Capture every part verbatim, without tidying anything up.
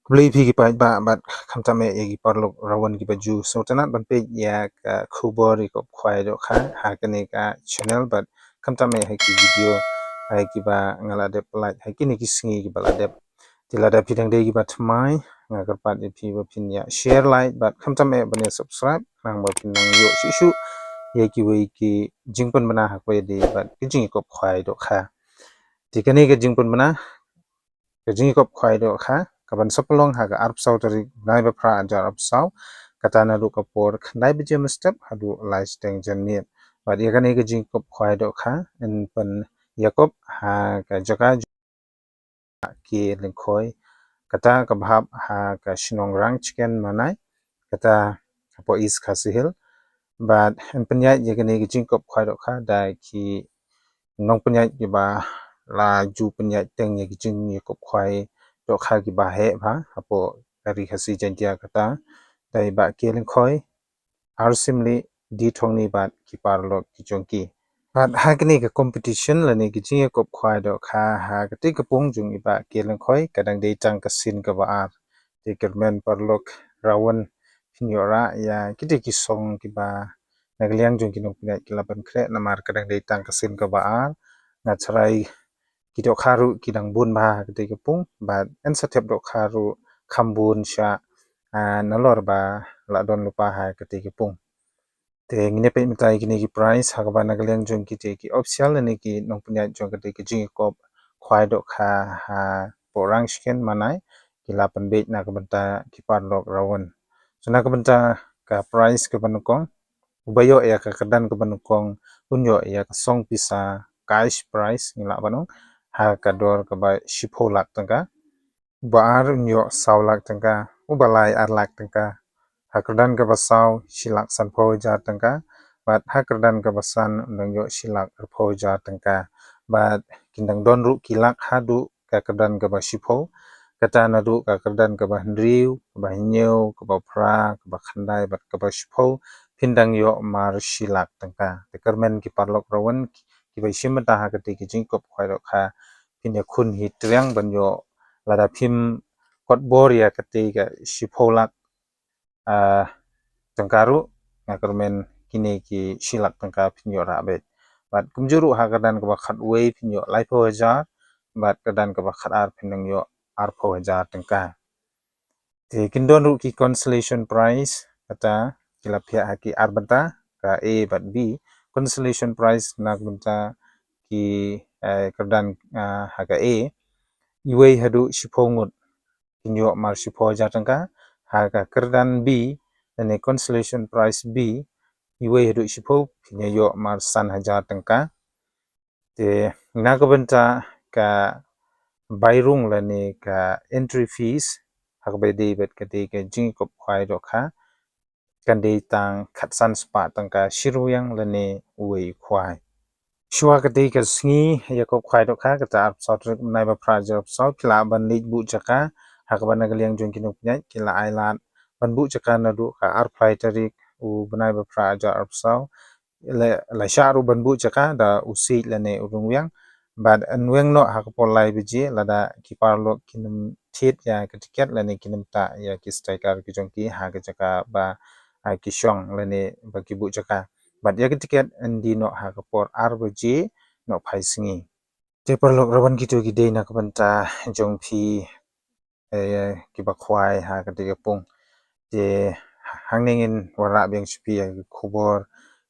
Khublei phi ki paidbah bad khamtam eh ïa ki paralok rawan kiba ju sngewtynnat ban peit ïa ka khubor ïa ka khwai dohkha ha kane ka channel bad khamtam eh ha ki video ha kiba nga la dep pynlait ha kine ki sngi kiba la dep. Te lada phi dang dei kiba thymmai, nga kyrpad ïa phi ba phin ïa share, like bad khamtam eh ban ïa subscribe khnang ba phin nang ïoh shuh shuh ïa kiwei ki jingpynbna ha kaba ïadei bad ki jingïakop khwai dohkha. Te kane ka jingpynbna ka jingïakop khwai dohkha kaban sa pynlong ha ka arphew saw tarik bnai ba phra arhajar arphew saw, kata naduh ka por khyndai baje mynstep haduh lai shiteng janmiet. Bad ïa kane ka jingïakop khwai dohkha yn pynïakop ha ka jaka jong K. Lyngkhoi, kata kaba hap ha ka shnong Rangchiken Manai, kata hapoh East Khasi Hills. Bad yn pynïaid ïa kane ka jingïakop khwai dohkha da ki nongpynïaid kiba la ju pynïaid teng ïa ki jingïakop khwai dohkha kiba heh bha hapoh ka Ri Khasi Jaiñtia, kata da i Bah K. Lyngkhoi, R. Syiemlieh, D. Thongni bad ki paralok ki jong ki. Bad ha kane ka competition lane ka jingïakop khwai dohkha ha katei ka pung jong i Bah K. Lyngkhoi ka dang dei tang ka sien kaba ar. Te kyrmen paralok rawan phin ïoh rah ïa kitei ki song kiba na ka liang jong ki nongpynïaid ki la pynkhreh namar ka dang dei tang ka sien kaba ar. Nga tharai ki dohkha ruh ki dang bun bha ha katei ka pung bad yn sa thep dohkha ruh kham bun sha, ah, nalor ba la don lypa ha katei ka pung. Te ngin ïa peit mynta ïa kine ki prize ha kaba na ka liang jong kitei ki official lane ki nongpynïaid jong katei ka jingïakop khwai dohkha hapoh Rangchiken Manai ki la pynbeit na ka bynta ki paralok rawan. So na ka bynta ka prize kaba nyngkong, uba ïoh ïa ka kyrdan kaba nyngkong un ïoh ïa ka song pisa cash prize ngi lah ban ong ha ka dor kaba shiphew lak tyngka. Uba ar un ïoh saw lak tyngka, uba lai ar lak tyngka. Ha kyrdan kaba saw shi lak sanphew hajar tyngka, bad ha kyrdan kaba san un dang ïoh shi lak arphew hajar tyngka. Bad kin dang don ruh ki lak haduh ka kyrdan kaba shiphew, kata naduh ka kyrdan kaba hynriew, kaba hynñiew, kaba phra, kaba khyndai bad kaba shiphew phin dang ïoh mar shi lak tyngka. Te kyrmen ki paralok rawan kiba shim bynta ha katei ka jingïakop khwai dohkha phin ïakhun hi triang ban ïoh, lada phim kot bor ïa katei ka shiphew lak, ah, tyngka ruh, nga kyrmen kine ki shi lak tyngka phin ïoh rah beit. Bad kumjuh ruh ha kyrdan kaba khatwei phin ïoh laiphew hajar, bad kyrdan kaba khatar phin dang ïoh arphew hajar tyngka. Te kin don ruh ki consolation prize, kata ki la phiah ha ki ar bynta, ka A bad B. Consolation prize na ka bynta ki, eh, kyrdan, ah, ha ka A, iwei haduh shiphew ngut kin ïoh mar shiphew hajar tyngka. Ha ka kyrdan B lane consolation prize B, iwei haduh shiphew kin ïoh mar san hajar tyngka. Te na ka bynta ka bai rung lane ka entry fees ha kaba ïadei bad katei ka jingïakop khwai dohkha, kan dei tang khatsan spah tyngka shi rwiang lane uwei u khwai. Shuwa katei ka sngi ïakop khwai dohkha, kata arphew saw tarik bnai ba phra arhajar arphew saw, phi lah ban leit buh jaka ha kaba na ka liang jong ki nongpynïaid ki la ailad ban buh jaka naduh ka arphew lai tarik u bnai ba phra arhajar arphew saw. La, la shah ruh ban buh jaka da u siej lane u rung wiang. Bad yn weng noh ha ka por lai baje lada ki paralok kin ym thied ïa ka tiket lane kin ym ktah ïa ki sticker ki jong ki ha ka jaka ba, ah, ki shong lane ba ki buh jaka. Bad ïa ka tiket yn die noh ha ka por ar baje nohphai sngi. Te paralok rawan kito ki dei na ka bynta jong phi, eh, kiba khwai ha katei ka pung. Te hangne ngin wanrah biang sha phi ïa ki khubor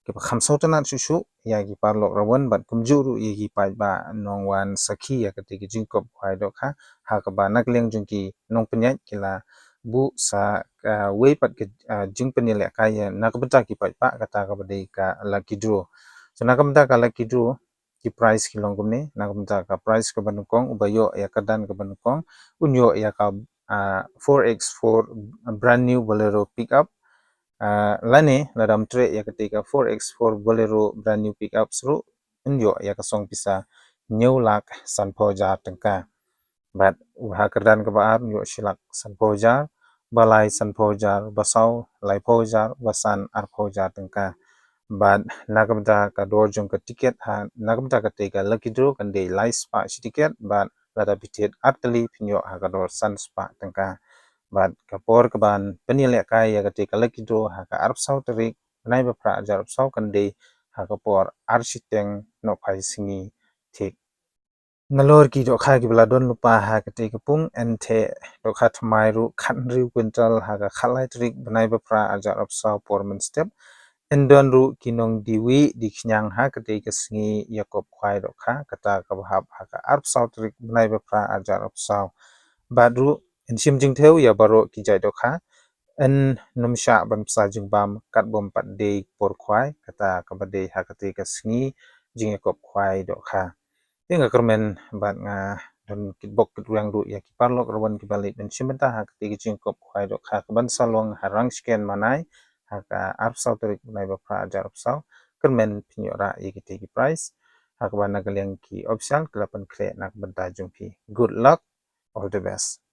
kiba kham sngewtynnat shuh shuh ïa ki paralok rawan bad kumjuh ruh ïa ki paidbah nongwan sakhi ïa katei ka jingïakop khwai dohkha ha kaba na ka liang jong ki nongpynïaid ki la buh sa, ah, wei pat ka, ah, jingpynïalehkai ïa na ka bynta ki paidbah, kata kaba dei ka lucky draw. So na ka bynta ka lucky draw ki prize ki long kumne, na ka bynta ka prize kaba nyngkong, uba ïoh ïa ka kyrdan kaba nyngkong un ïoh ïa ka, ah, four X four brand new Bolero pickup. Ah, lane lada ym treh ïa katei ka four X four Bolero brand new pickup ruh un ïoh ïa ka song pisa hynñiew lak sanphew hajar tyngka. Bad ha ka kyrdan kaba ar un ïoh shi lak sanphew hajar, ba lai sanphew hajar, ba saw laiphew hajar, ba san arphew hajar tyngka. Bad na ka bynta ka dor jong ka tiket ha, na ka bynta katei ka lucky draw kan dei lai spah shi tiket, bad lada phi thied ar tylli phin ïoh ha ka dor san spah tyngka. Bad ka por kaban pynïalehkai ïa katei ka lucky draw ha ka arphew saw tarik bnai ba phra arhajar arphew saw kan dei ha ka por ar shiteng nohphai sngi thik. Nalor ki dohkha kiba la don lypa ha katei ka pung, yn theh dohkha thymmai ruh khathynriew kwintal ha ka khatlai tarik bnai ba phra arhajar arphew saw por mynstep. Yn don ruh ki nongdie wieh die khñiang ha katei ka sngi ïakop khwai dohkha, kata kaba hap ha ka arphew saw tarik bnai ba phra arhajar arphew saw. Bad ruh yn shim jingthew ïa baroh ki jait dohkha, yn nym shah ban bsa jingbam katba ym pat dei por khwai, kata kaba dei ha katei ka sngi jingïakop khwai dohkha. Te nga kyrmen bad nga don kitbok kitrwiang ruh ïa ki paralok ruh kiba leit ban shim bynta ha katei ka jingïakop khwai dohkha kaban sa long ha Rangshken Manai ha ka arphew saw tarik bnai ba phra arhajar arphew saw. Kyrmen phin ïoh rah ïa kitei ki prize ha kaba na ka liang ki official ki la pynkhreh na ka bynta jong phi. Good luck, all the best.